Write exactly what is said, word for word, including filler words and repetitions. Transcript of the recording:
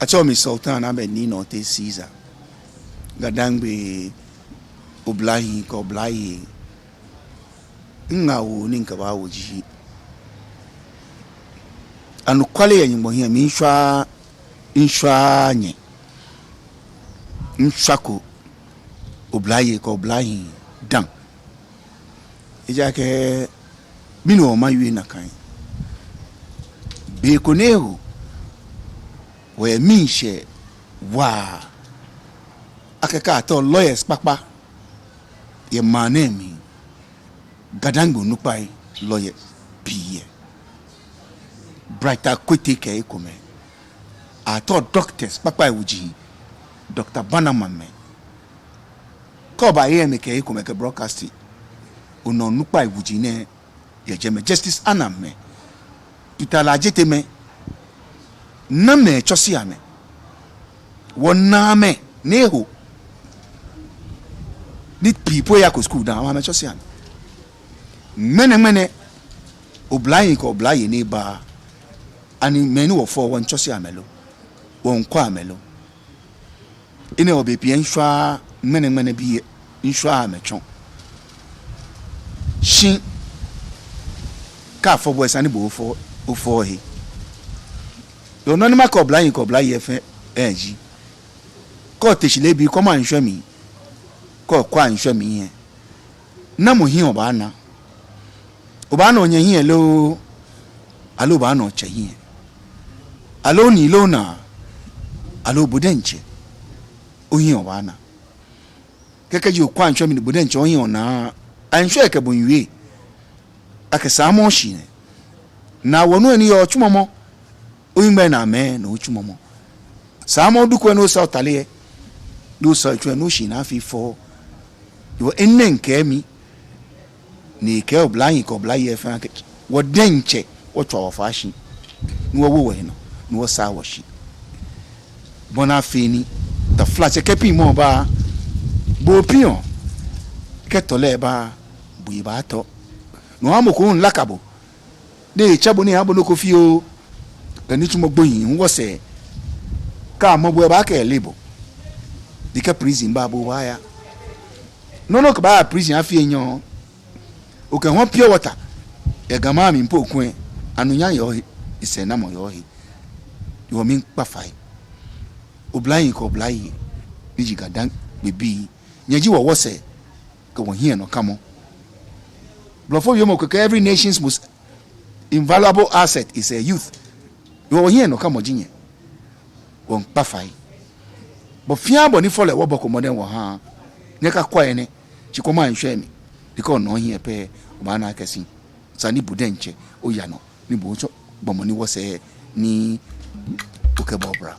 Atsɛɔ mi Sultan Ahmed Nii Nortey Caesar. GaDangme oblahii kɛ oblayei. Ŋaawoo ni mikɛbaawo ji, anɔkwale yɛ Nyɔŋmɔ hiɛ, miishwa, miishwa nyɛ. Miishwako oblayei kɛ oblahii dã. Ejaakɛ mɛni hewɔ mawie nakai? Be ko ni eho, wɔyɛ miishɛɛ waa akɛ kɛ atao lawyers kpakpa yɛ maŋ nɛɛ mli, GaDangme onukpai lawyer pii yɛ. Bright Akwetey kɛ ekomɛi. Atao doctors kpakpai wuji, Doctor Bannerman mɛi. Kɛ oba A M A kɛ ekomɛi kɛ broadcasting, onaa onukpai wuji nɛɛ yɛ jɛmɛ. Justice Annan mɛi, Tutala Adjetey mɛi, namɛi tsɔse amɛ. Wɔna amɛ ni eho. Ni pii po eyako school dã, amɛtsɔse amɛ. Ŋmɛnɛŋmɛnɛ, oblahii kɛ oblayei ni eba, ani mɛi ni wɔfɔ wɔmiitsɔse amɛ lo? Wɔmiikwɛ amɛ lo? Enɛ hewɔ bei pii miishwa ŋmɛnɛŋmɛnɛ bii, miishwa amɛ tsɔ. Shi kɛ afɔ bo lɛ, esa ni bo ofɔ, ofɔ ohe. Yoo, nɔ ni makɛɛ oblahii kɛ oblayei fɛɛ ji, kɛ ote shi leebi, kwɛmɔ aŋshwɛmli. Kɛ okwɛ aŋshwɛmli lɛ, namɔ hiɛ obaana? Obaana onyɛ hiɛ lo, aloo obaana otsɛ hiɛ, aloo onii loo onaa, aloo bo diɛŋtsɛ ohiɛ obaana? Kɛ kɛji okwɛ aŋshwɛmli ni bo diɛŋtsɛ ohiɛ onaa, aŋshwɛ lɛ kɛ bo miiwie akɛ saamɔ oshi nɛ. Naa wɔnu lɛ ni yɔɔ otsumɔmɔ. Ohiŋmɛi naa mɛi nɔ otsumɔmɔ. Saamɔ oduku lɛ ni osa otade lɛ, ni osa otsui lɛ ni oshi naa afii fɔɔ. Yoo, enɛ mikɛɛ mi, ni mikɛɛ oblahii kɛ oblayei fɛɛ akɛ wɔ diɛŋtsɛ wɔtswa wɔfɔ̃ ashi, ni wɔwo wɔhe nɔ, ni wɔsaa wɔshi. Bɔ ni afee ni taflatsɛ kɛ piŋmɔ ba, bo opiŋɔ, kɛ tɔlɛ ba, bo ebaatɔ. No hewɔ mɔ ko miilaka bo, ni etsɛ bo ni eha bo nɔ ko fioo. Kɛ nitsumɔ gbohii hu wɔsɛɛ, kɛ amɔ bo lɛ, ebaakɛɛ eleee bo. Ni kɛ prison ba, bo obaaya. Nɔ ni okɛbaaya prison afii enyɔ, okɛhɔ̃ɔ pure water yɛ Ga maŋ mli po kulɛ, anunyam yɛ ohe, esɛɛnamɔ yɛ ohe. Yoo, miikpa fai. Oblahii kɛ oblayei ni ji GaDangme bii, nyɛji wɔ wɔsɛɛ kɛ wɔhiɛnɔkamɔ. Blɔfo wiemɔ ko kɛɛ, every nation's most invaluable asset is a youth. Yoo, wɔhiɛnɔkamɔ ji nyɛ. Wɔmiikpa fai. Bɔ fɛɛ bɔ ni fɔlɔi wɔbɔko mɔdɛŋ wɔha, nyɛkakwɛ enɛ. Shi kwɛmɔ aŋshwɛmli, ni kɛ ona ohiɛ pɛ, obaana akɛ shi, esa ni bo diɛŋtsɛ oya nɔ, ni bo otsɔ gbɔmɔ ni wɔsɛɛ ni okɛbɔ obra.